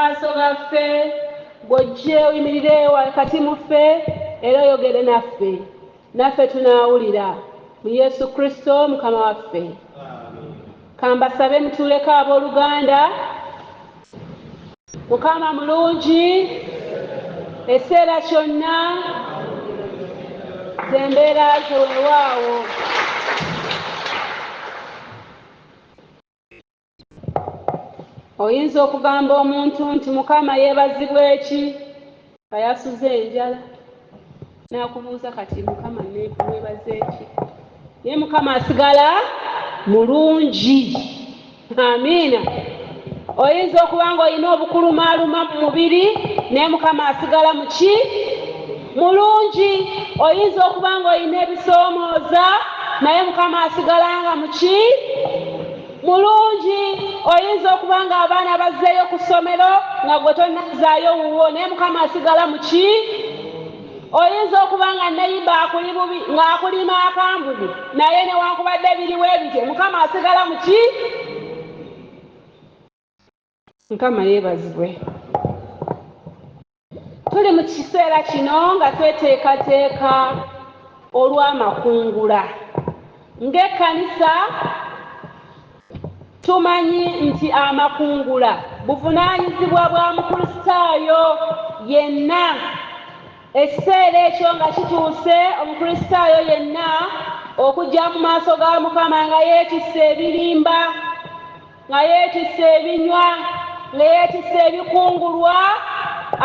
Maaso gaffe, gw'ojje oyimirire wakati mu ffe era oyogere naffe, naffe tunaawulira, mu Yesu Kristo Mukama waffe. Kambasabe mutuuleko, abooluganda. Mukama mulungi ekiseera kyonna, zembeera ze. Weewaawo, oyinza okugamba omuntu nti, "Mukama yeebazibwa eki?" nga yasuze enjala, n'akubuuza, "Kati Mukama neweebaze eki?" Naye Mukama asigala mulungi. Amiina. Oyinza okuba nga olina obukulumaaluma mu mubiri, naye Mukama asigala muki? Mulungi. Oyinza okuba nga olina ebisoomooza, naye Mukama asigala nga muki? Mulungi. Oyinza okuba nga abaana bazzeeyo ku ssomero nga gwe tonnazaayo wuwo, naye Mukama asigala muki? Oyinza okuba nga neighbour akuli bubi, ng'akulima akambugu, naye newankubadde biriwo ebityo, Mukama asigala muki? Mukama yeebazibwe. Tuli mu kiseera kino nga tweteekateeka olw'amakungula. Ng'ekkanisa tumanyi nti amakungula buvunaanyizibwa bwa Mukristaayo yenna. Ekiseera ekyo nga kituuse, Omukristaayo yenna okujja mu maaso ga Mukama nga yeetisse ebirimba, nga yeetisse ebinywa, nga yeetisse ebikungulwa,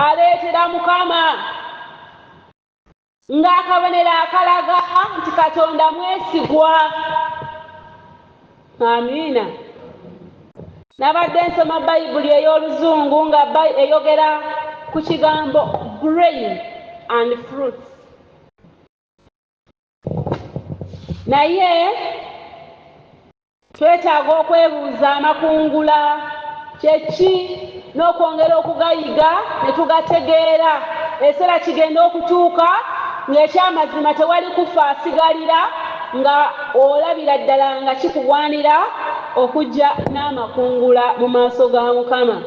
aleetera Mukama ng'akabonero akalaga nti Katonda mwesigwa. Amiina. Nabadde nsoma Bayibuli ey'Oluzungu nga eyogera ku kigambo "grain and fruits", naye twetaaga okwebuuza amakungula kyeki n'okwongera okugayiga ne tugategeera. Eseera kigenda okutuuka ng'ekyamazima tewali kufa asigalira, nga olabira ddala nga kikugwanira okujja n'amakungula mu maaso ga Mukama.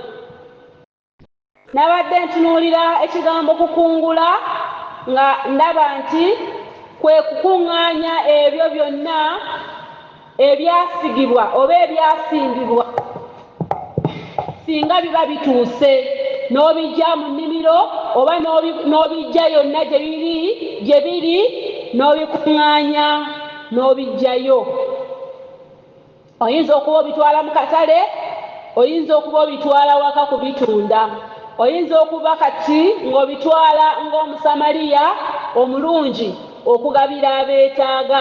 Nabadde ntunuulira ekigambo "kukungula" nga ndaba nti kwe kukuŋŋaanya ebyo byonna ebyasigibwa oba ebyasimbibwa, singa biba bituuse n'obijja mu nnimiro oba n'obijja yonna gye biri n'obikuŋŋaanya n'obijjayo. Oyinza okuba obitwala mu katale, oyinza okuba obitwala waka kubitunda, oyinza okuba kati ng'obitwala ng'Omusamaliya omulungi okugabira abeetaaga.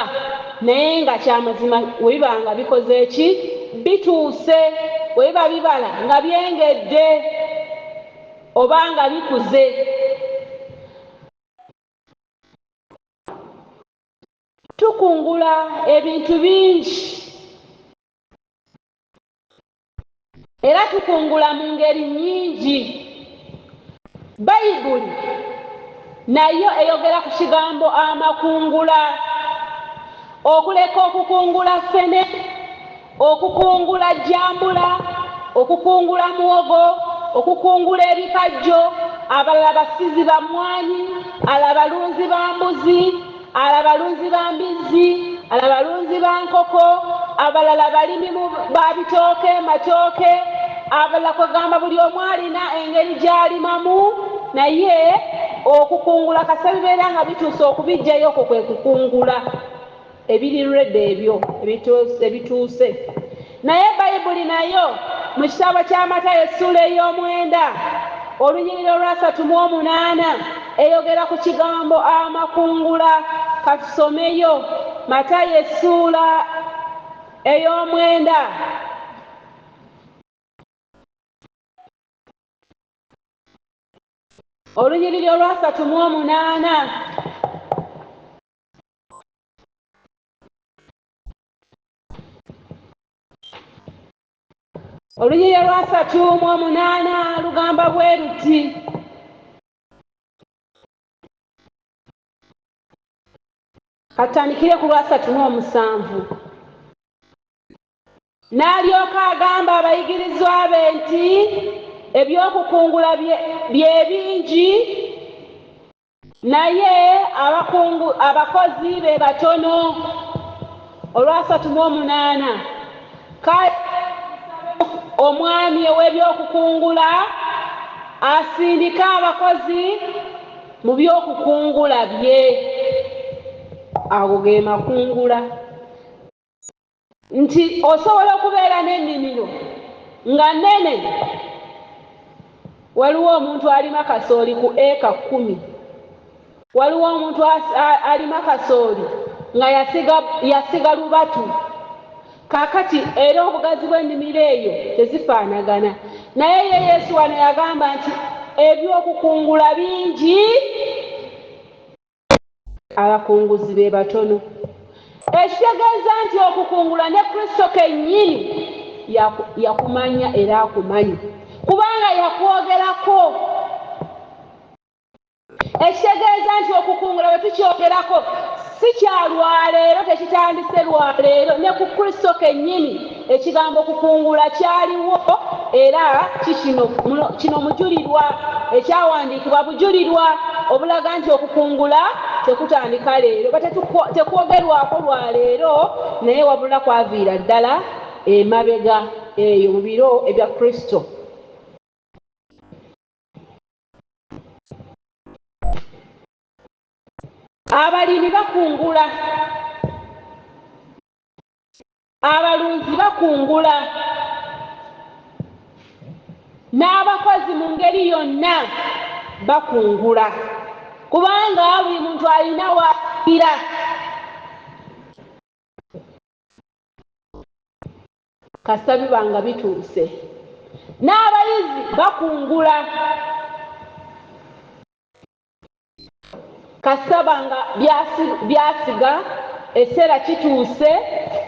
Naye nga kyamazima, we biba nga bikoze eki? Bituuse. We biba bibala nga byengedde oba nga bikuze. Tukungula ebintu bingi era tukungula mu ngeri nnyingi. Bayibuli nayo eyogera ku kigambo amakungula, okuleka okukungula ffene, okukungula jjambula, okukungula muwogo, okukungula ebikajjo. Abalala basizi ba mmwanyi, alala balunzi ba mbuzi, alala balunzi ba mbizzi, alala balunzi ba nkoko, abalala balimi ba bitooke, matooke, abalala kwegamba buli omu alina engeri gy'alimamu. Naye okukungula kasa bibeera nga bituuse okubijjayo, okwo kwe kukungula ebiri ready, ebyo ebituuse. Naye Bayibuli nayo mu kitabo kya Matayo essuula ey'omwenda, olunyiriri olwasatu mu 8, eyogera ku kigambo amakungula. Katusomeyo Matayo essuula ey'omwenda, olunyiriri olwasatu mu 8. Olunyiriri olwasatu mu 8 lugamba bwe luti. Katutandikire ku lwasatu mu 7. N'alyoka agamba abayigirizwa be nti, Ebyokukungula bye bingi, naye abakozi be batono. Olwa 38, kale omwami ow'ebyokukungula asindike abakozi mu byokukungula bye. Ago ge makungula. Nti osobola okubeera n'ennimiro nga nnene, waliwo omuntu alima kasooli ku eka 10, waliwo omuntu alima kasooli nga yasiga lubatu. Kaakati era obugazi bw'ennimiro eyo tezifaanagana, naye ye Yesu wano yagamba nti ebyokukungula bingi, abakunguzi be batono. Ekitegeeza nti okukungula ne Kristo kennyini yakumanya era akumanyi, kubanga yakwogerako. Ekitegeeza nti okukungula bwe tukyogerako si kya lwaleero, tekitandise lwaleero. Ne ku Kristo kennyini ekigambo okukungula kyaliwo, era kikino kino mujulirwa, ekyawandiikibwa bujulirwa obulaga nti okukungula tekutandika leero, ba tekwogerwako lwaleero, naye wabula kwaviira ddala emabega eyo mu biro ebya Kristo. Abalimi bakungula, abalunzi bakungula, n'abakozi mu ngeri yonna bakungula, kubanga buli muntu alina wagira. Kasita biba nga bituuse. N'abayizi bakungula, kasaba nga byasiga, ekiseera kituuse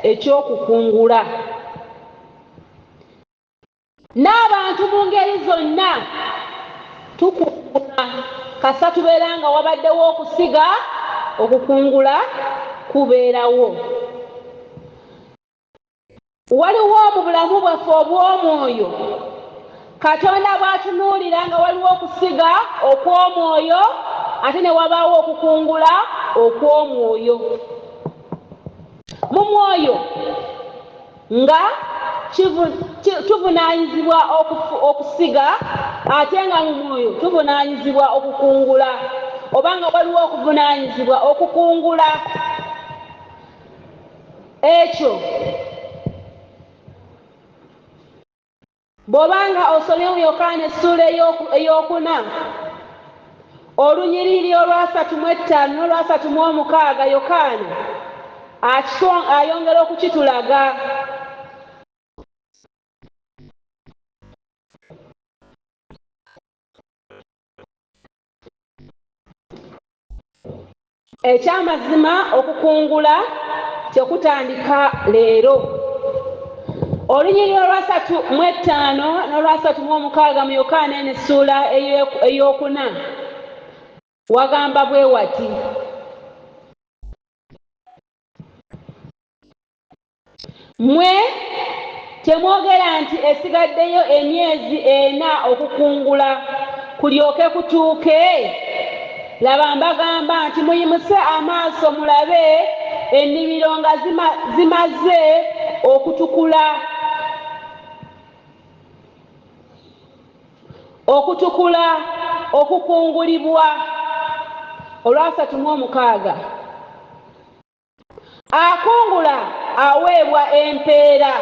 eky'okukungula. N'abantu mu ngeri zonna tukungula, kasa tubeera nga wabaddewo okusiga, okukungula kubeerawo. Waliwo mu bulamu bwaffe obw'omwoyo, Katonda bw'atunuulira nga waliwo okusiga okw'omwoyo, ate ne wabaawo okukungula okw'omwoyo. Mu mwoyo nga tuvunaanyizibwa okusiga, ate nga mu mwoyo tuvunaanyizibwa okukungula, oba nga waliwo okuvunaanyizibwa okukungula. Ekyo bw'obanga osomye mu Yokaana essuula 4, olunyiriri olwa 35 n'olwa 36, Yokaana ayongera okukitulaga. Ekyamazima okukungula tekutandika leero. Olunyiriri olwa 35 n'olwa 36 mu Yokaana eno essuula 4 wagamba bwe wati: mmwe temwogera nti esigaddeyo emyezi 4 okukungula kulyoke kutuuke? Laba, mbagamba nti muyimuse amaaso mulabe ennimiro nga zimaze okutukula. Okutukula okukungulibwa. Olwa 36, akungula aweebwa empeera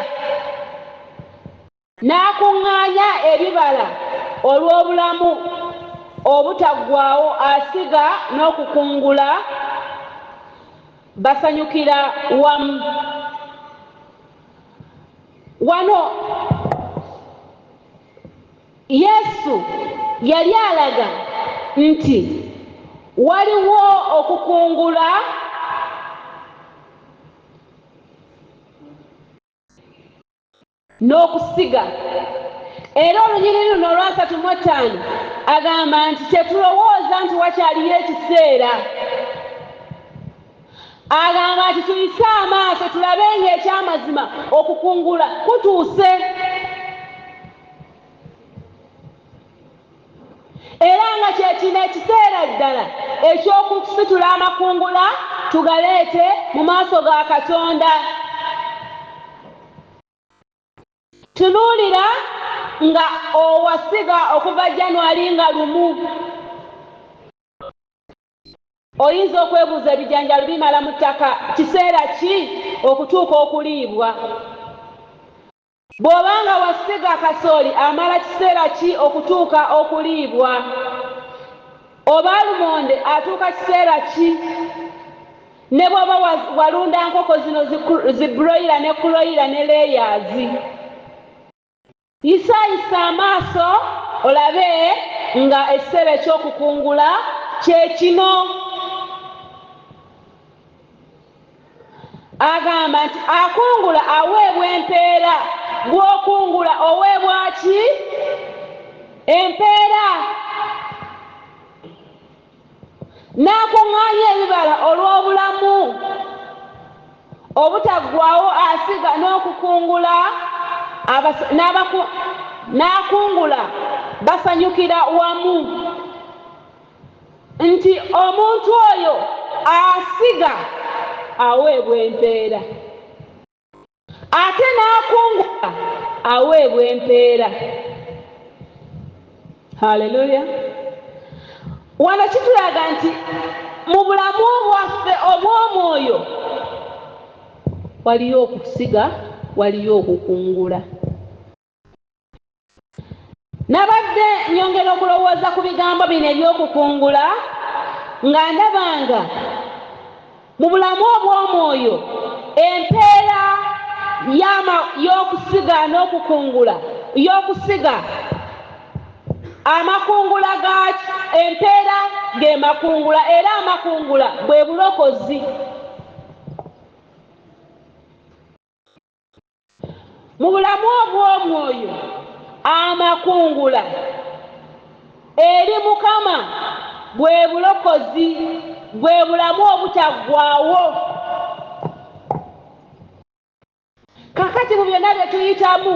n'akuŋŋaanya ebibala olw'obulamu obutaggwaawo, asiga n'okukungula basanyukira wamu. Wano Yesu yali alaga nti waliwo okukungula n'okusiga. Era olunyiriri luno olwa 35 agamba nti tetulowooza nti wakyaliyo ekiseera. Agamba nti tuyise amaaso tulabe ng'ekyamazima okukungula kutuuse. Era nga kyekino ekiseera ddala eky'okusitula amakungula tugaleete mu maaso ga Katonda. Tunuulira nga owasiga okuva January nga 1. Oyinza okwebuuza ebijanjaalo bimala mu ttaka kiseera ki okutuuka okuliibwa. Bw'obanga wasiga kasooli amala kiseera ki okutuuka okuliibwa. Oba lumonde atuuka kiseera ki. Ne bw'oba walunda nkoko zino zi broiler ne kuroiler ne layers. Yisaayisa amaaso olabe nga ekiseera eky'okukungula kye kino. Agamba nti akungula aweebwa empeera. Bw'okungula oweebwa ki? Empeera. N'akuŋŋaanya ebibala olw'obulamu obutaggwaawo, asiga n'okukungula n'akungula basanyukira wamu. Nti omuntu oyo asiga aweebwa empeera, ate n'akungula aweebwa empeera. Haleluya! Wano kitulaga nti mu bulamu bwaffe obw'omwoyo waliyo okusiga, waliyo okukungula. Nabadde nyongera okulowooza ku bigambo bino eby'okukungula nga ndabanga mu bulamu obw'omwoyo empeera y'okusiga n'okukungula, y'okusiga amakungula ga empeera ge makungula, era amakungula bwe bulokozi. Mu bulamu obw'omwoyo amakungula eri Mukama bwe bulokozi, bwe bulamu obutaggwaawo. Kakati mu byonna bye tuyitamu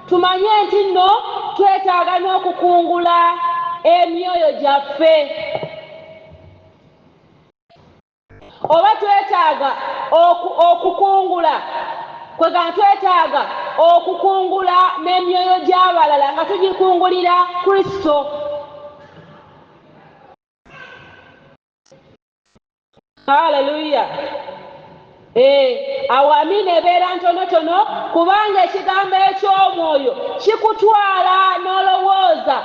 tumanye nti nno twetaaga n'okukungula emyoyo gyaffe. Oba twetaaga okukungula, kwegamba twetaaga okukungula n'emyoyo gy'abalala nga tugikungulira Kristo. Haleluya! Awo amiina ebeera ntonotono, kubanga ekigambo eky'omwoyo kikutwala n'olowooza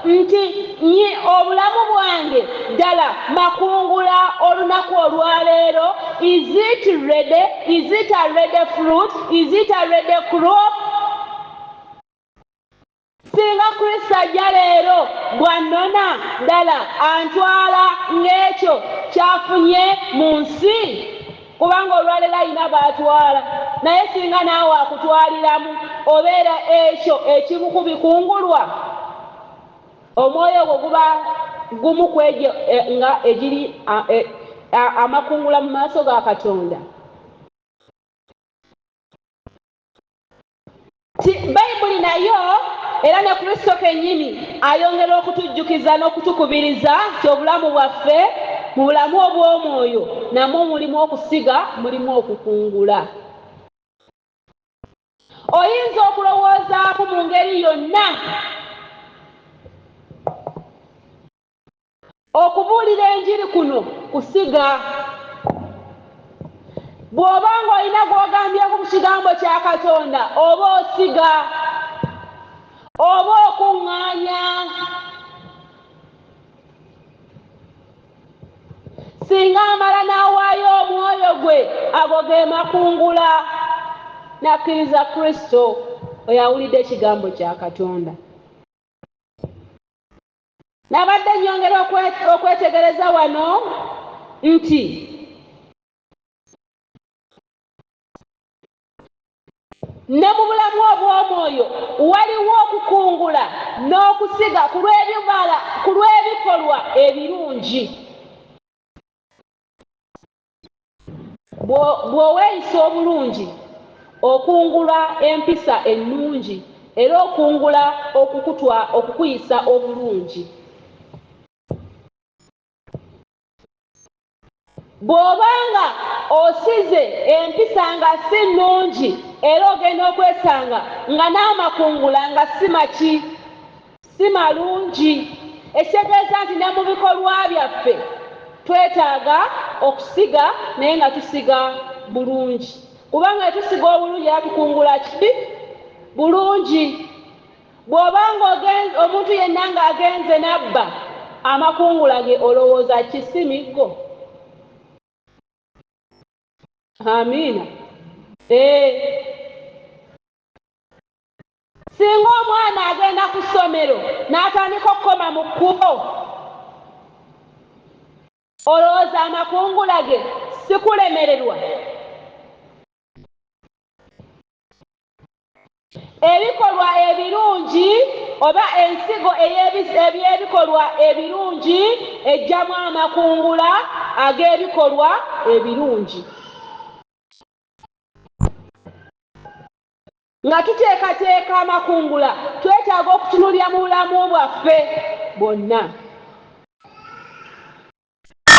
nti nyi obulamu bwange ddala makungula olunaku olwaleero. Is it ready? Is it a ready fruit? Is it a ready crop? Singa Kristo ajja leero bw'annona, ddala antwala ng'ekyo ky'afunye mu nsi? Kubanga olwaleero alina b'atwala, naye singa naawe akutwaliramu obeera ekyo ekimu ku bikungulwa, omwoyo ogwo guba gumu ku egyo nga egiri amakungula mu maaso ga Katonda. Bayibuli nayo era ne Kristo kennyini ayongera okutujjukiza n'okutukubiriza nti obulamu bwaffe mu bulamu obw'omwoyo namwo mulimu okusiga, mulimu okukungula. Oyinza okulowoozaako mu ngeri yonna okubuulira enjiri kuno kusiga. Bw'oba ng'olina gw'ogambyeko ku kigambo kya Katonda, oba osiga, oba okuŋŋaanya. Singa amala n'awaayo omwoyo gwe, ago ge makungula, n'akkiriza Kristo, oyo awulidde ekigambo kya Katonda. Nabadde nnyongera okwetegereza wano nti ne mu bulamu obw'omwoyo waliwo okukungula n'okusiga ku lw'ebibala, ku lw'ebikolwa ebirungi. Bw'oweeyisa obulungi okungula empisa ennungi, era okungula okukuyisa obulungi. Bw'oba nga osize empisa nga si nnungi, era ogenda okwesanga nga n'amakungula nga si maki, si malungi. Ekitegeeza nti ne mu bikolwa byaffe twetaaga okusiga, naye nga tusiga bulungi, kubanga tusiga obulungi era tukungula ki? Bulungi. Bw'obanga omuntu yenna ng'agenze n'abba amakungula ge, olowooza ki? Si miggo? Amiina. Singa omwana agenda ku ssomero n'atandika okukoma mu kkubo, olowooza amakungula ge si kulemererwa? Ebikolwa ebirungi oba ensigo ey'ebikolwa ebirungi ejjamu amakungula ag'ebikolwa ebirungi. Nga tuteekateeka amakungula, twetaaga okutunuulira mu bulamu bwaffe bwonna.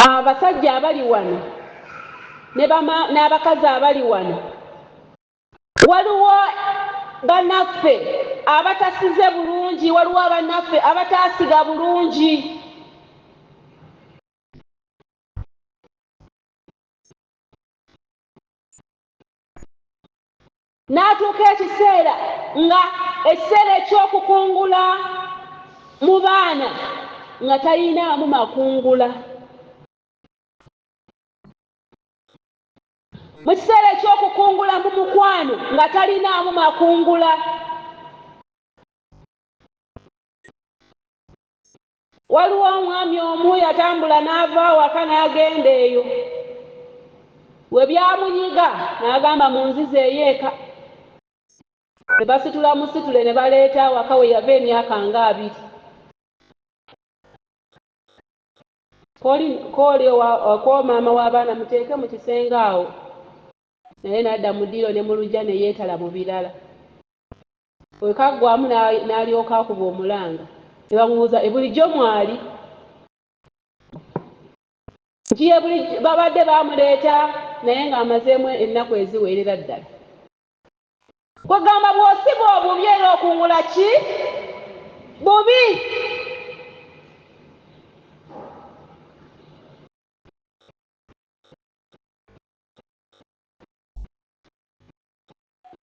Abasajja abali wano n'abakazi abali wano, waliwo bannaffe abatasize bulungi, waliwo abannaffe abataasiga bulungi. N'atuuka ekiseera nga ekiseera eky'okukungula mu baana nga talinaamu makungula. Mu kiseera eky'okukungula mu mukwano nga talinaamu makungula. Waliwo omwami omu yatambula n'ava awaka n'agenda eyo. We byamunyiga n'agamba mu nzizi ey'eka. Ne basitula musitule ne baleeta awaka we yava emyaka nga 20. Kooli ko maama w'abaana muteeke mu kisenge awo. Naye n'adda mu ddiiro ne mu luggya ne yeetala mu birala. Bwe kaggwaamu n'alyoka akuba omulanga. Ne bamubuuza, bulijjo mwali? Nti ye bulijjo babadde bamuleeta naye ng'amazeemu ennaku eziwerera ddala. Kwegamba bw'osiga obubi era okungula ki? Bubi.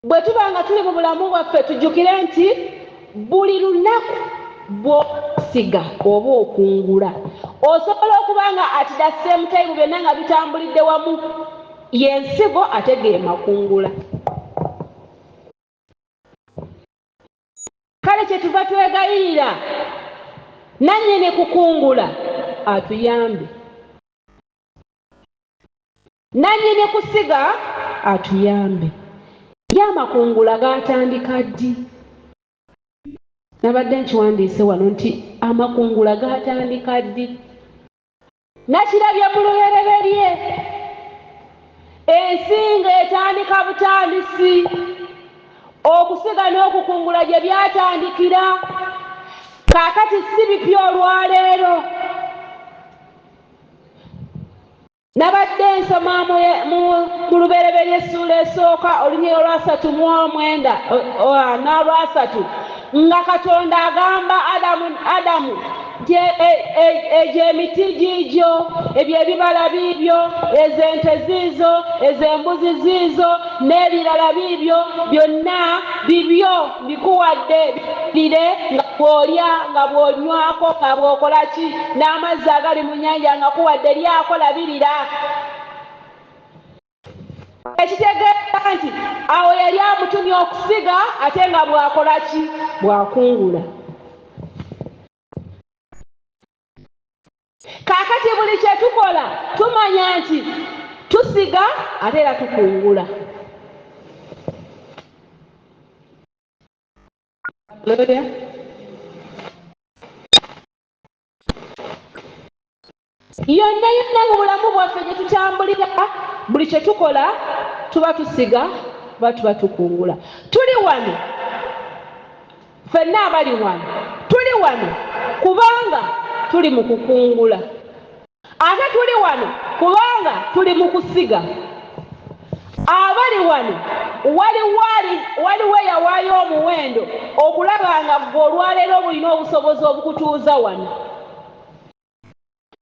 Bwe tuba nga tuli mu bulamu bwaffe, tujjukire nti buli lunaku bw'osiga oba okungula. Osobola okuba nga at the same time byonna nga bitambulidde wamu, y'ensigo ate ge makungula. Kale kyetuva twegayirira nannyini kukungula atuyambe, nannyini kusiga atuyambe. Ye amakungula gaatandika ddi? Nabadde nkiwandiise wano nti amakungula gaatandika ddi? Nakirabye mu lubereberye, ensi ng'etandika butandisi, okusiga n'okukungula gye byatandikira. Kaakati si bipya olwaleero. Nabadde nsoma mu lubereberye essuula esooka olunyiriri olwasatu mu omwenda n'olwasatu, nga Katonda agamba Adamu nti egyo emiti giigyo, ebyo ebibala biibyo, ezo ente ziizo, ezo embuzi ziizo, n'ebirala biibyo, byonna bibyo, mbikuwadde, birire nga bw'olya, nga bw'onywako, nga bw'okola ki, n'amazzi agali mu nnyanja nga kuwadde, lyako, labirira. Ekitegeeza nti awo yali amutumye okusiga ate nga bw'akola ki? Bw'akungula. Kaakati buli kye tukola tumanya nti tusiga ate era tukungula. Haleluya. Yonna yonna mu bulamu bwaffe gye tutambulira, buli kye tukola tuba tusiga oba tuba tukungula. Tuli wano ffenna abali wano, tuli wano kubanga tuli mu kukungula, ate tuli wano Kubanga tuli mu kusiga. Abali wano waliwo eyawaayo omuwendo okulaba nga ggwe olwaleero bulina obusobozi obukutuuza wano.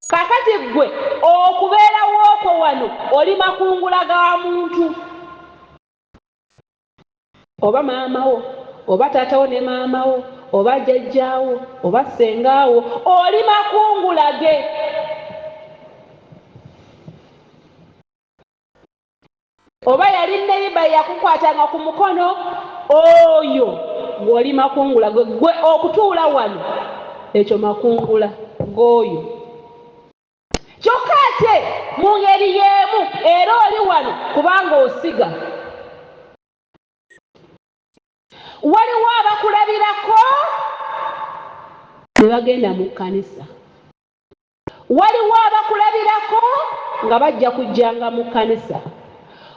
Kaakati ggwe okubeerawo kwo wano oli makungula ga muntu. Oba maama wo, oba taata wo ne maama wo, oba jjajjaawo, oba ssengaawo, oli makungula ge. Oba yali neyiba yakukwatanga ku mukono, oyo gw'oli makungula gwe. Gwe okutuula wano, ekyo makungula g'oyo. Kyokka ate mu ngeri y'emu era oli wano kubanga osiga. Waliwo abakulabirako ne bagenda mu kkanisa. Waliwo abakulabirako nga bajja kujjanga mu kkanisa.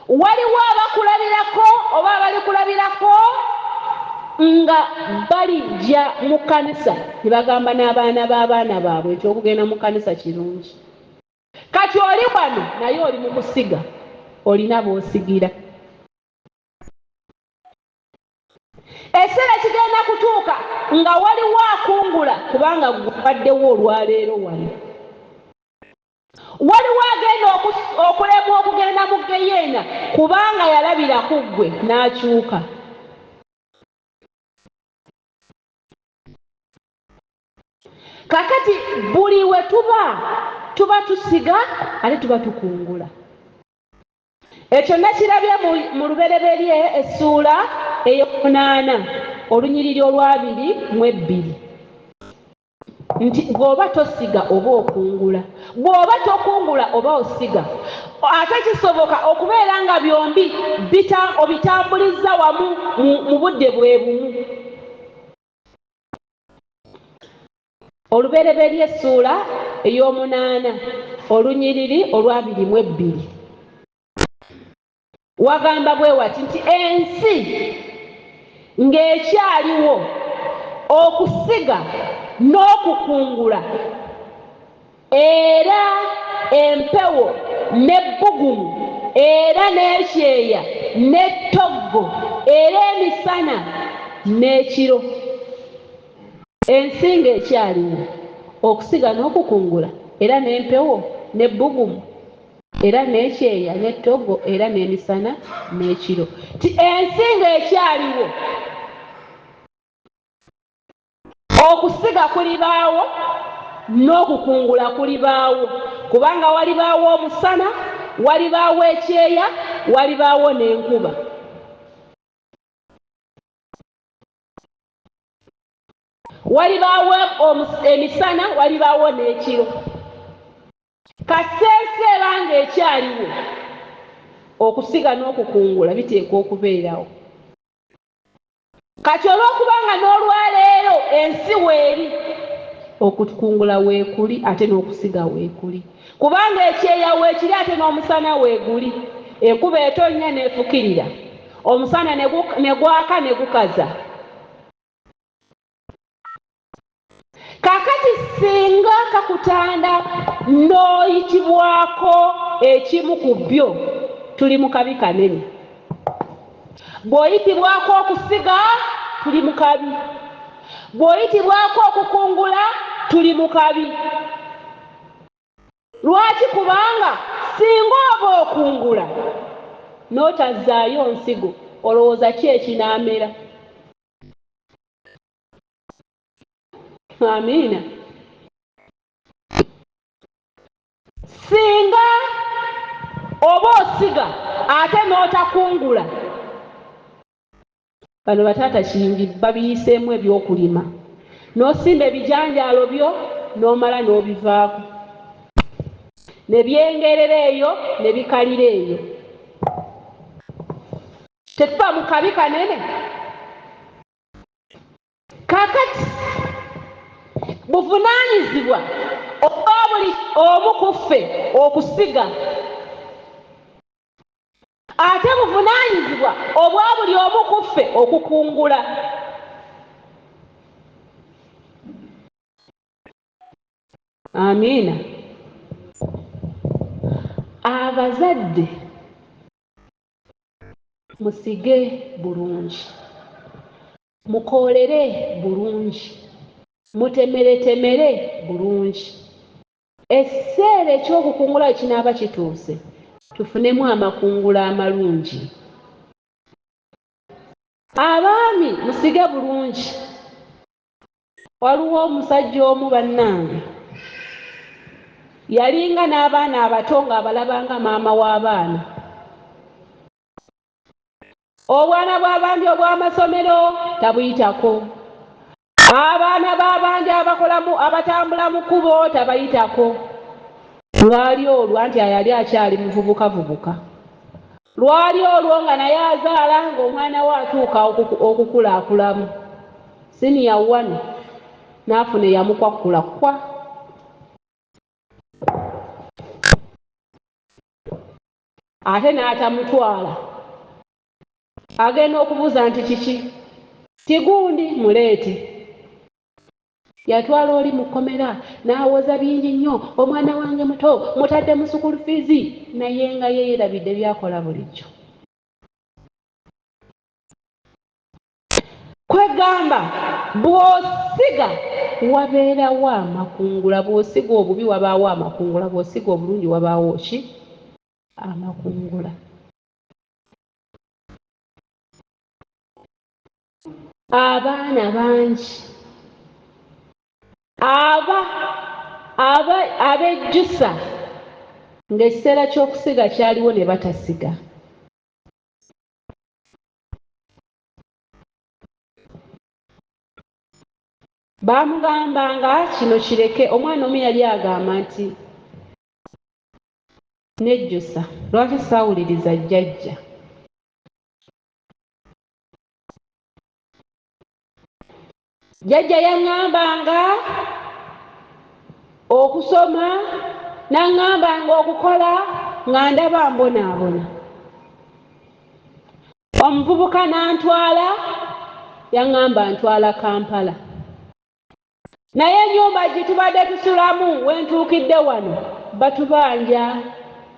Waliwo abakulabirako oba abalikulabirako nga balijja mu kkanisa ne bagamba n'abaana b'abaana baabwe nti okugenda mu kkanisa kirungi. Kati oli wano naye oli mu kusiga, olina b'osigira. Ekiseera kigenda kutuuka nga waliwo akungula kubanga ggwe obaddewo olwaleero wano. Waliwo agenda okulemwa okugenda mu ggeyeena kubanga yalabira ku ggwe n'akyuka. Kakati buli we tuba, tuba tusiga ate tuba tukungula. Ekyo nakirabye mu Lubereberye essuula ey'omunaana olunyiriri olw'abiri mu ebbiri nti bw'oba tosiga oba okungula, bw'oba tokungula oba osiga. Ate kisoboka okubeera nga byombi obitambulizza wamu mu budde bwe bumu. Olubereberye essuula ey'omunaana olunyiriri olw'abiri mu ebbiri wagamba bwe wati nti ensi ng'ekyaliwo okusiga n'okukungula era empewo n'ebbugumu era n'ekyeya n'ettoggo era emisana n'ekiro. Ensi ng'ekyaliwo, okusiga n'okukungula, era n'empewo n'ebbugumu, era n'ekyeya n'ettoggo, era n'emisana n'ekiro. Nti ensi ng'ekyaliwo, okusiga kulibaawo n'okukungula kulibaawo, kubanga walibaawo omusana, walibaawo ekyeya, walibaawo n'enkuba. Walibaawo emisana, walibaawo n'ekiro. Kasita ensi eba ng'ekyaliwo, okusiga n'okukungula biteekwa okubeerawo. Kati olw'okubanga n'olwaleero ensi weeri, okukungula weekuli ate n'okusiga weekuli, kubanga ekyeya weekiri ate n'omusana weeguli. Enkuba etonnya n'efukirira, omusana ne gwaka ne gukaza. Kaakati singa kakutanda n'oyitibwako ekimu ku byo, tuli mu kabi kanene. Bw'oyitibwako okusiga, tuli mu kabi. Bw'oyitibwako okukungula, tuli mu kabi. Lwaki? Kubanga singa oba okungula n'otazzaayo nsigo, olowooza ki ekinaamera? Amiina. Singa oba osiga ate n'otakungula, bano bataata kiyingi babiyiseemu ebyokulima, n'osimba ebijanjaalo byo n'omala n'obivaako ne byengerera eyo ne bikalira eyo, tetuba mu kabi kanene. Kaakati buvunaanyizibwa obwa buli omu ku ffe okusiga, ate buvunaanyizibwa obwa buli omu ku ffe okukungula. Amiina. Abazadde musige bulungi, mukoolere bulungi, mutemeretemere bulungi. Ekiseera eky'okukungula bwe kinaaba kituuse, tufunemu amakungula amalungi. Abaami musige bulungi. Waliwo omusajja omu bannange yalinga n'abaana abato ng'abalabanga maama w'abaana. Obwana bw'abandi obw'amasomero tabuyitako, abaana b'abandi abakolamu abatambula mu kkubo tabayitako. Lwali olwo anti yali akyali muvubukavubuka. Lwali olwo nga naye azaala ng'omwana we atuuka okukulakulamu siniya 1 n'afuna eyamukwakkula kwa. Ate n'atamutwala. Agenda okubuuza nti kiki? Tigundi muleete. Yatwala oli mu kkomera n'awoza bingi nnyo, omwana wange muto mutadde mu school fees, naye nga ye yeerabidde by'akola bulijjo. Kwegamba bw'osiga wabeerawo amakungula, bw'osiga obubi wabaawo amakungula, bw'osiga obulungi wabaawo ki? Amakungula. Abaana bangi abejjusa ng'ekiseera ky'okusiga kyaliwo ne batasiga. Baamugambanga kino kireke. Omwana omu yali agamba nti nejjusa lwaki saawuliriza jjajja. Jjajja yaŋŋambanga okusoma, n'aŋŋambanga okukola nga ndaba mbonaabona. Omuvubuka n'antwala, yaŋŋamba ntwala Kampala. Naye ennyumba gye tubadde tusulamu we ntuukidde wano batubanja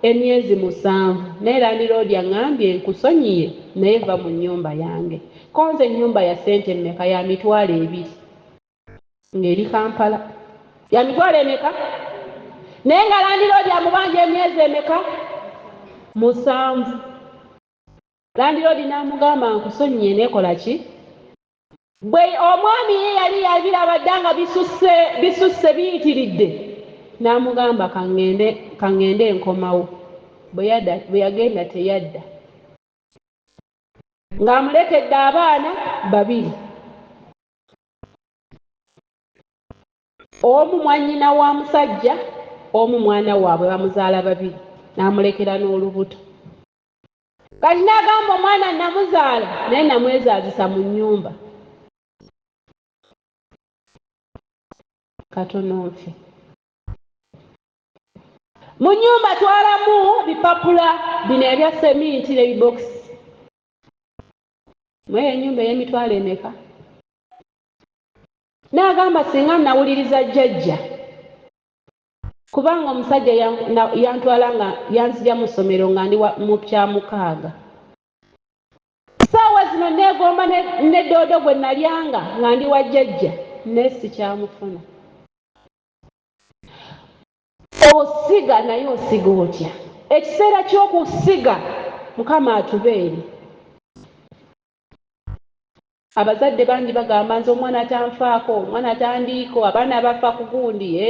emyezi 7, naye landiroodi aŋŋambye nkusonyiye naye va mu nnyumba yange. Ko nze ennyumba ya ssente mmeka? Ya 20,000 ng'eri Kampala. Ya mitwalo emeka? Naye nga landiroodi amubanja emyezi emeka? 7. Landiroodi n'amugamba nkusonyiye neekola ki? Bwe omwami ye yali yabiraba dda nga bisusse biyitiridde, n'amugamba kaŋŋende nkomawo. Bwe yagenda teyadda. Ng'amulekedde abaana 2. Omu mwannyina wa musajja, omu mwana waabwe bamuzaala 2, n'amulekera n'olubuto. Kati n'agamba omwana namuzaala naye namwezaazisa mu nnyumba. Katono nfe. Mu nnyumba twalamu bipapula bino ebya seminti n'ebibokisi. Mweyo ennyumba ey'emitwalo emeka? N'agamba singa nawuliriza jjajja. Kubanga omusajja yantwala nga yanzija mu ssomero nga ndi mu kya 6. Ssaawa zino neegomba ne doodo gwe nalyanga nga ndi wa jjajja naye sikyamufuna. Osiga naye osiga otya? Ekiseera ky'okusiga Mukama atubeere. Abazadde bangi bagamba nze omwana tanfaako, omwana tandiiko, abaana bafa ku gundi.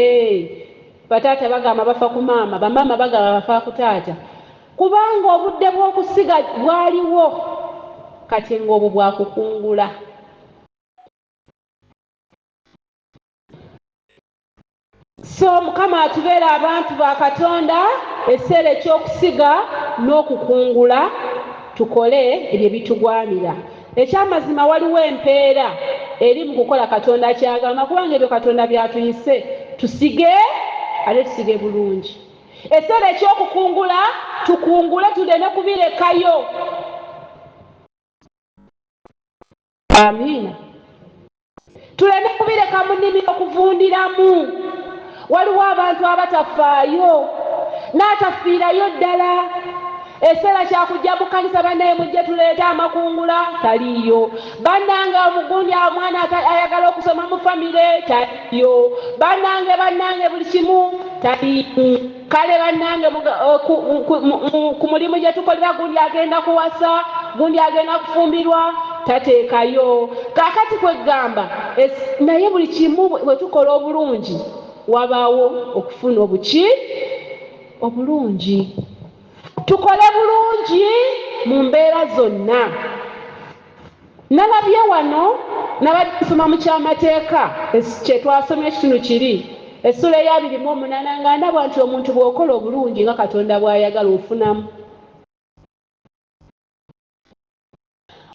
Bataata bagamba bafa ku maama, bamaama bagamba bafa ku taata. Kubanga obudde bw'okusiga bwaliwo, kati ng'obwo bwakukungula. So Mukama atubeere abantu ba Katonda ekiseera eky'okusiga n'okukungula, tukole ebyo ebitugwanira. Ekyamazima waliwo empeera eri mu kukola Katonda ky'agamba, kubanga ebyo Katonda by'atuyise tusige ate tusige bulungi. Ekiseera eky'okukungula tukungule, tuleme kubirekayo. Amiina. Tuleme kubireka mu nnimiro okuvundiramu. Waliwo abantu abatafaayo. N'atafiirayo ddala. Ekiseera kya kujja mu kkanisa, bannaye mujje tuleete amakungula, taliiyo. Bannange omugundi omwana ayagala okusoma mu famire, taliiyo. Bannange, bannange buli kimu taliimu. Kale bannange ku mulimu gye tukolera, gundi agenda kuwasa, gundi agenda kufumbirwa, tateekayo. Kaakati kwegamba naye buli kimu bwe tukola obulungi wabaawo okufuna obuki obulungi. Tukole bulungi mu mbeera zonna. Nalabye wano nabadde nsoma mu kyamateeka kye twasomye ekitundu kiri essula eya 28, nga ndaba nti omuntu bw'okola obulungi nga Katonda bw'ayagala ofunamu.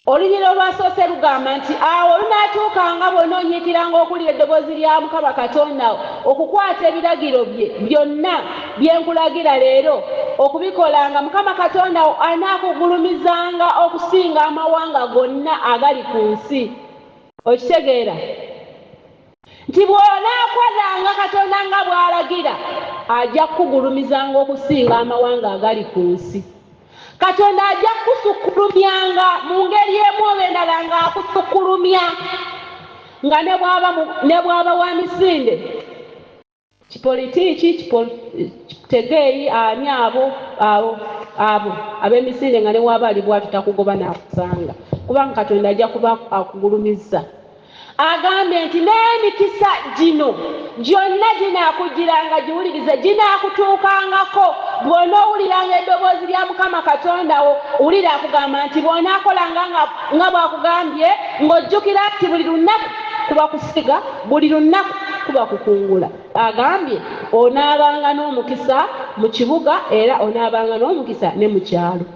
Olunyiriri olwasoose lugamba nti awo olunaatuukanga bw'onoonyiikiranga okuwulira eddoboozi lya Mukama Katonda wo, okukwata ebiragiro bye byonna bye nkulagira leero okubikolanga, Mukama Katonda wo anaakugulumizanga okusinga amawanga gonna agali ku nsi. Okitegeera nti bw'onaakolanga Katonda nga bw'alagira, ajja kukugulumizanga okusinga amawanga agali ku nsi. Katonda ajja kukusukkulumyanga mu ngeri emu oba endala, ng'akusukkulumya nga ne bw'aba wa misinde kipolitiiki, kitegeeyi ani abo abo abo ab'emisinde, nga ne bw'aba ali bw'atyo takugoba n'akusanga, kubanga Katonda ajja kuba akugulumizza. Agambye nti n'emikisa gino gyonna ginaakujjiranga, giwulirize, ginaakutuukangako bw'onoowuliranga eddoboozi lya Mukama Katonda wo. Wulira akugamba nti bw'onaakolanga nga bw'akugambye, ng'ojjukira nti buli lunaku kuba kusiga, buli lunaku kuba kukungula. Agambye onaabanga n'omukisa mu kibuga era onaabanga n'omukisa ne mu kyalo.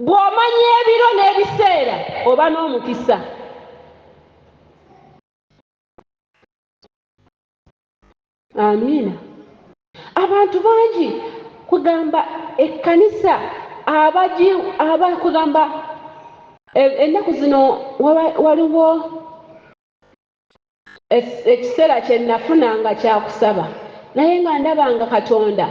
Bw'omanya ebiro n'ebiseera oba n'omukisa. Amiina. Abantu bangi kugamba ekkanisa abagi aba kugamba ennaku zino waliwo ekiseera kye nafuna nga kyakusaba, naye nga ndaba nga Katonda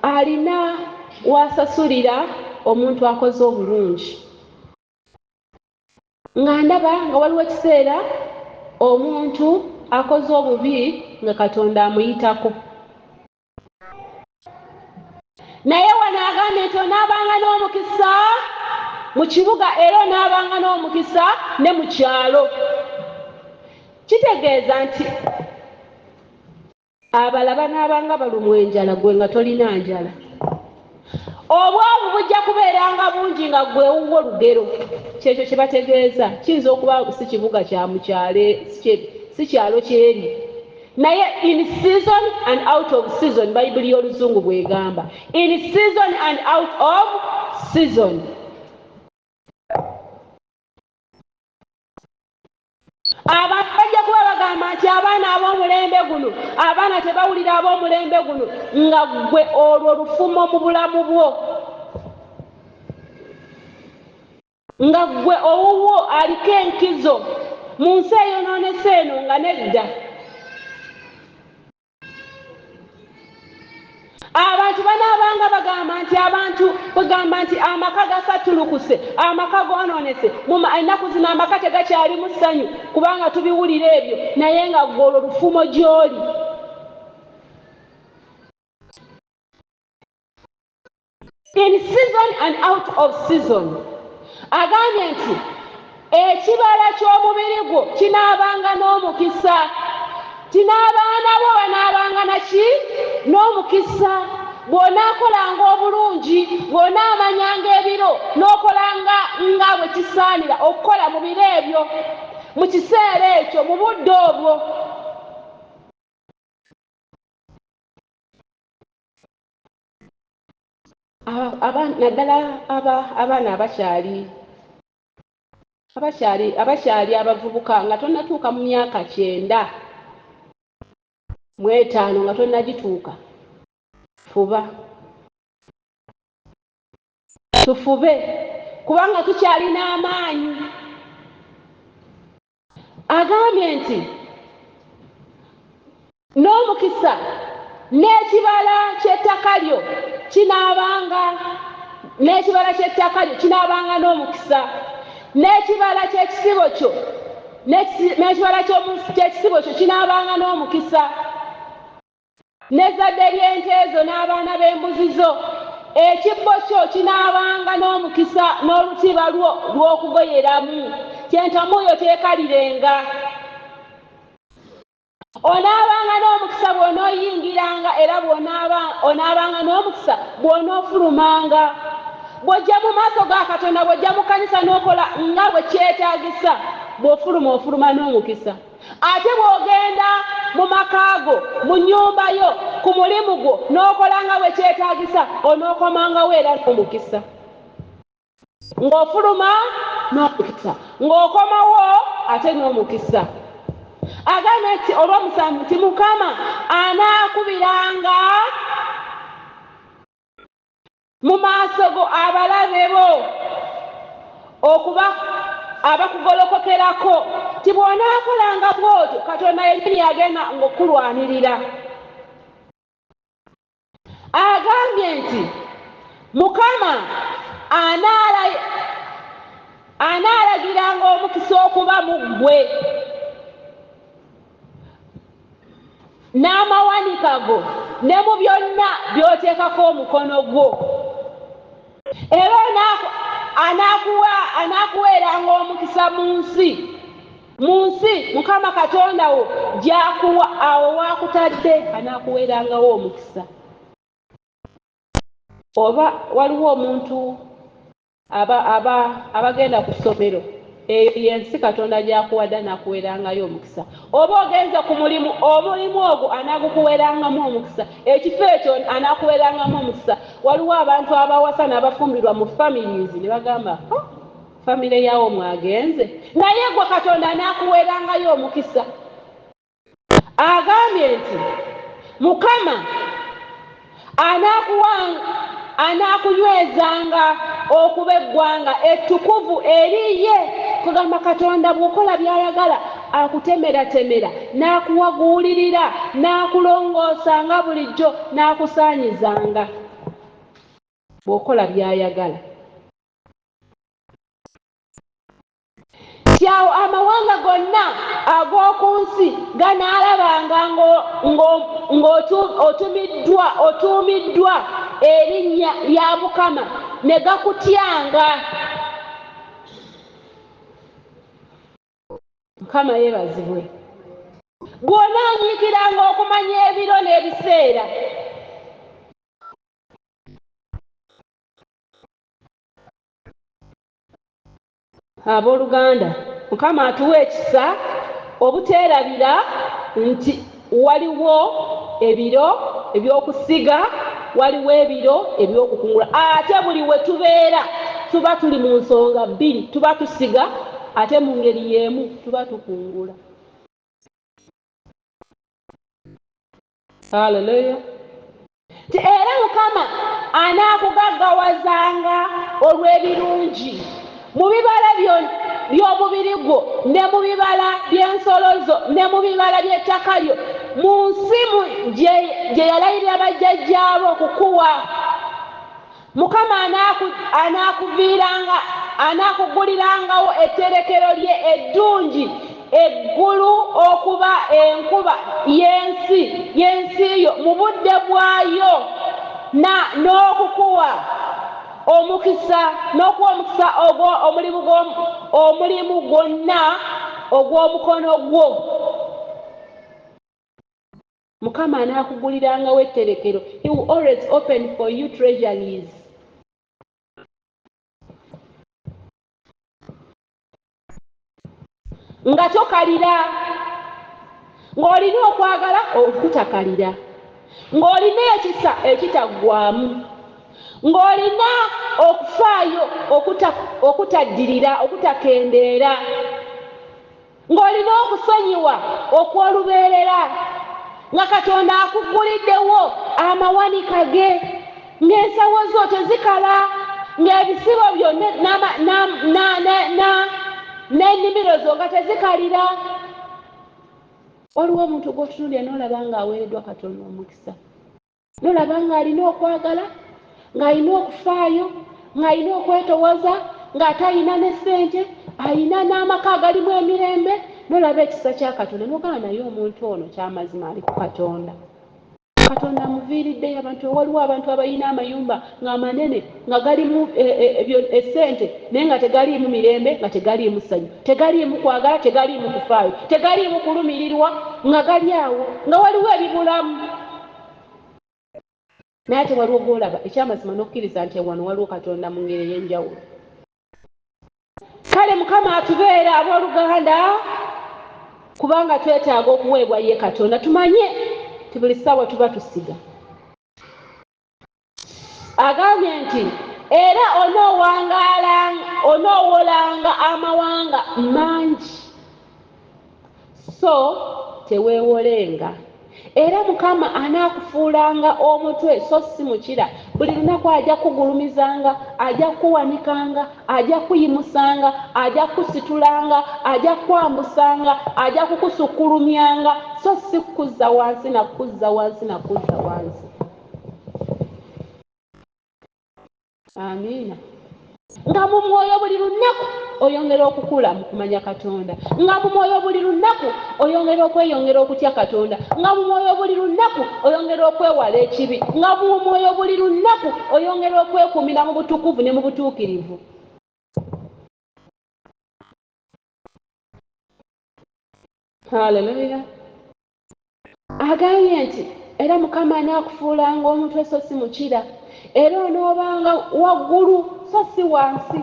alina w'asasulira omuntu akoze obulungi. Nga ndaba nga waliwo ekiseera omuntu akoze obubi nga Katonda amuyitako. Naye wano agambye nti onaabanga n'omukisa mu kibuga era onaabanga n'omukisa ne mu kyalo. Kitegeeza nti abalala banaabanga balumwa enjala, gwe nga tolina njala. Obwavu bujja kubeeranga bungi nga gwe ewuwo lugero. Kyekyo kye bategeeza. Kiyinza okuba si kibuga kya mu kyalo, si kyalo kyeri, naye in season and out of season, Bayibuli y'Oluzungu bw'egamba, in season and out of season. Abantu bajja kuba bagamba nti abaana ab'omulembe guno, abaana tebawulira ab'omulembe guno, nga ggwe olwo lufumo mu bulamu bwo, nga ggwe owuwo aliko enkizo mu nsi eyonoonese eno, nga nedda. Abantu banaabanga bagamba nti abantu bagamba nti amaka gasattulukuse, amaka goonoonese, ennaku zino amaka tegakyalimu ssanyu, kubanga tubiwulira ebyo, naye nga ggwe olwo lufumo gy'oli. In season and out of season. Agambye nti ekibala ky'omubiri gwo kinaabanga n'omukisa, ti n'abaana bo banaabanga naki n'omukisa, bw'onaakolanga obulungi, bw'onaamanyanga ebiro n'okolanga nga bwe kisaanira okukola mu biro ebyo, mu kiseera ekyo, mu budde obwo. Naddala abaana abakyali abavubuka, nga tonnatuuka mu myaka 95, nga tonnagituuka, fuba, tufube, kubanga tukyalina amaanyi. Agambye nti N'omukisa n'ekibala ky'ettaka lyo kinaabanga n'ekibala ky'ettaka lyo kinaabanga n'omukisa, n'ekibala ky'ekisibo kyo n'ekibala ky'ekisibo kyo kinaabanga n'omukisa, n'ezzadde ly'ente zo n'abaana b'embuzi zo. Ekibbo kyo kinaabanga n'omukisa n'olutiba lwo lw'okugoyeramu, ky'entamu yo teekalirenga. Onaabanga n'omukisa bw'onooyingiranga, era onaabanga n'omukisa bw'onoofulumanga. Bw'ojja mu maaso ga Katonda, bw'ojja mu kkanisa n'okola nga bwe kyetaagisa, bw'ofuluma ofuluma n'omukisa. Ate bw'ogenda mu maka go, mu nnyumba yo, ku mulimu gwo n'okola nga bwe kyetaagisa, onookomangawo era n'omukisa. Ng'ofuluma n'omukisa, ng'okomawo ate n'omukisa. Agambye nti olw'omusanvu nti Mukama anaakubiranga mu maaso go abalabe bo okuba abakugolokokerako, ti bw'onaakolanga bw'otyo Katonda yennyini agenda ng'okulwanirira. Agambye nti Mukama anaalagiranga omukisa okuba mu ggwe n'amawanika go ne mu byonna by'oteekako omukono gwo. Era anaakuweeranga omukisa mu nsi mu nsi Mukama Katonda wo gy'akuwa, awo w'akutadde anaakuweerangawo omukisa. Oba waliwo omuntu abagenda ku ssomero, eyo y'ensi Katonda gy'akuwadde anaakuweerangayo omukisa. Oba ogenze ku mulimu, omulimu ogwo anaagukuweerangamu omukisa, ekifo ekyo anaakuweerangamu omukisa. Waliwo abantu abawasa n'abafumbirwa mu families ne bagamba famire yawo mwagenze, naye gwe Katonda anaakuweerangayo omukisa. Agambye nti Mukama anaakunywezanga okuba eggwanga ettukuvu eri ye. Kugamba Katonda bw'okola by'ayagala akutemeratemera n'akuwaguulirira n'akulongoosanga bulijjo n'akusaanyizanga bw'okola by'ayagala. Kyawo amawanga gonna ag'oku nsi ganaalabanga ng'otuumiddwa erinnya lya Mukama ne gakutyanga. Mukama yeebazibwe. Bw'onaanyiikiranga okumanya ebiro n'ebiseera. Abooluganda, Mukama atuwe ekisa obuteerabira nti waliwo ebiro eby'okusiga, waliwo ebiro eby'okukungula. Ate buli we tubeera tuba tuli mu nsonga bbiri, tuba tusiga ate mu ngeri y'emu tuba tukungula. Haleluya! Nti era Mukama anaakugaggawazanga olw'ebirungi mu bibala by'omubiri gwo ne mu bibala by'ensolo zo ne mu bibala by'ettaka lyo mu nsi gye yalayirira bajjajjaabo okukuwa. Mukama anaakugulirangawo etterekero lye eddungi, eggulu okuba enkuba y'ensi yo mu budde bwayo, n'okukuwa omukisa omulimu gwonna ogw'omukono gwo. Mukama anaakugulirangawo etterekero. He will always open for you treasuries. Nga tokalira, ng'olina okwagala okutakalira, ng'olina ekisa ekitaggwaamu, ng'olina okufaayo okutaddirira, okutakendeera, ng'olina okusonyiwa okw'olubeerera, nga Katonda akugguliddewo amawanika ge, ng'ensawo zo tezikala, ng'ebisibo byo n'ennimiro zo nga tezikalira. Waliwo omuntu gw'otunuulira n'olaba ng'aweereddwa Katonda omukisa, n'olaba ng'alina okwagala, ng'alina okufaayo, ng'alina okwetowaza, ng'ate alina ne ssente, alina n'amaka agalimu emirembe, n'olaba ekisa kya Katonda n'ogamba naye omuntu ono kyamazima ali ku Katonda. Katonda amuviiriddeyo abantu. Waliwo abantu abalina amayumba nga manene nga galimu essente naye nga tegaliimu mirembe, nga tegaliimu ssanyu, tegaliimu kwagala, tegaliimu kufaayo, tegaliimu kulumirirwa, nga gali awo nga waliwo ebibulamu. Naye ate waliwo gw'olaba ekyamazima n'okkiriza nti wano waliwo Katonda mu ngeri ey'enjawulo. Kale Mukama atubeera abooluganda, kubanga twetaaga okuweebwa ye Katonda. Tumanye nti buli ssaawa tuba tusiga. Agambye nti era onoowolanga amawanga mangi, so teweewolenga. Era Mukama anaakufuulanga omutwe so si mukira. Buli lunaku ajja kugulumizanga, ajja kuwanikanga, ajja kuyimusanga, ajja kusitulanga, ajja kwambusanga, ajja kukusukkulumyanga, so si kukuzza wansi na kukuzza wansi na kukuzza wansi. Amiina. Nga mu mwoyo buli lunaku oyongera okukula mu kumanya Katonda, nga mu mwoyo buli lunaku oyongera okweyongera okutya Katonda, nga mu mwoyo buli lunaku oyongera okwewala ekibi, nga mu mwoyo buli lunaku oyongera okwekuumira mu butukuvu ne mu butuukirivu. Haleluya. Agambye nti era Mukama anaakufuulanga omutwe so si mukira, era onoobanga waggulu so si wansi,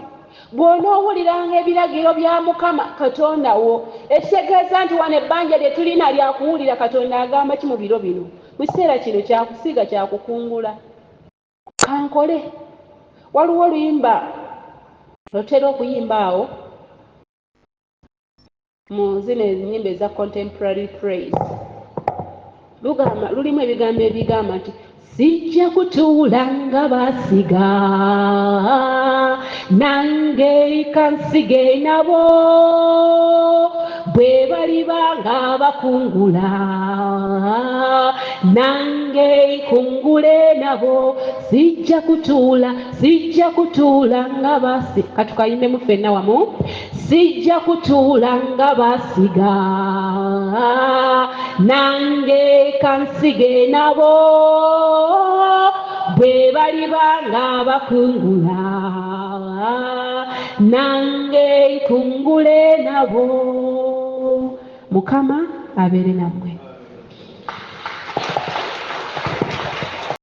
bw'onoowuliranga ebiragiro bya Mukama Katonda wo. Ekitegeeza nti wano ebbanja lye tulina lya kuwulira Katonda agamba ki mu biro bino. Mu kiseera kino kyakusiga, kyakukungula. Kankole. Waliwo oluyimba lwetutera okuyimba awo mu zino ennyimba eza contemporary praise, lugamba, lulimu ebigambo ebigamba nti sijja kutuula nga basiga, nange kansige nabo, bwe baliba nga bakungula, nange nkungule nabo. Sijja kutuula, sijja kutuula nga basi. Katukayimbemu ffenna wamu. Sijja kutuula nga basiga, nange kansige nabo, bwe baliba nga bakungula, nange nkungule nabo. Mukama abeere nammwe.